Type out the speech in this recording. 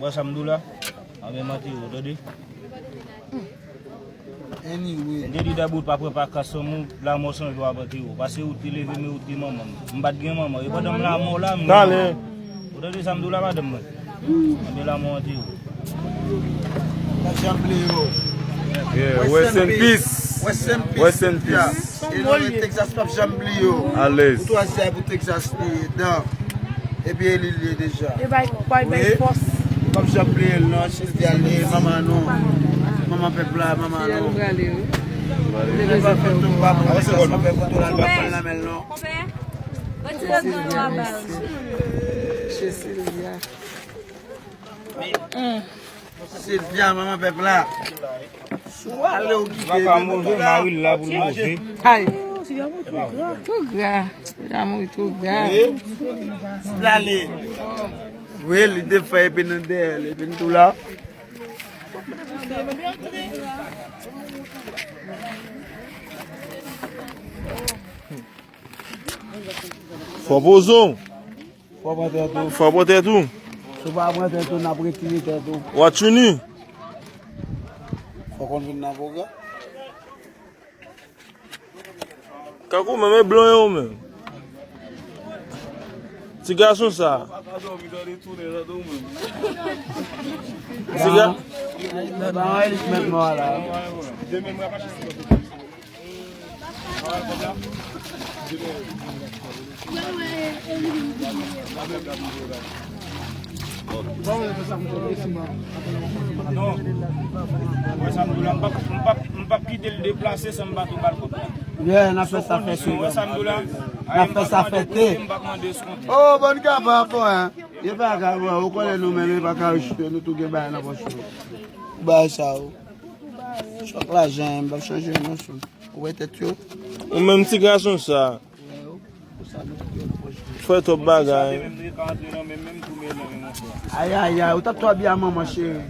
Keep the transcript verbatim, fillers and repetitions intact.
Wè sa m di w la? Anben m antere w, tande? Anyway. M te di Dabout pa pran pa kas fanm ou, lanmò san jou ap antere w. Paske ou te leve men ou te manman m. M pa t gen manman. E pandan m lanmò la, m gen manman. Ou tande sa m di w la, madanm mwen? Anben lanmò antere w. N ap janm bliye w. Yeah, rest in peace. Rest in peace. Rest in peace. E nou, Texas p ap janm bliye w. Alèz. Ou twazyèm pou Texas li ye, dan. Epi e li l ye deja. E bay, bay, bay fòs. Wi. P ap janm bliye l non, Chesly a li ye, manman nou. Manman pèp la, manman nou. Li pa fè tout pa pou Texas, pa fè foto la, li pa pran l nan men l non. Chesly a. Sylvia, manman pèp la. Si w ale, w kite. Papa move, mari l la pou l move. Ay. Tou gra. Tou gra. Tou gra. Wi. L ale. Wi, li te fè epi nou dèyè l, epi nou tou la. Fò poze w. Fò pran tèt ou. Fò pran tèt ou. Si w pa pran tèt ou, n ap retire tèt ou. What you need? Fò konn vin nan pwogram. Kankou menm e blan yo menm. Ti gason sa. Ti ga- Ba, ba, ba, li mèt mò la. Non. Wè sa m di w la, m p ap, m p ap, m p ap kite l deplase san m pa tou ba l kòb la. Yeah, n ap fè sa fète. Wè sa m di w la? N ap fè sa fète. M p ap mande eskonte. Oh, bon, ka pa fò, hein. E pa ka, bro, ou konnen nou menm, e pa ka rejte, nou tou gen bagay nan pòch nou. Bagay sa yo. Chòk lajan, m p ap chanje non, sou. Ou wè tèt yo? Ou menm ti gason sa. Fè twòp bagay. Ayayay, ou t ap twò byen a manman cheri.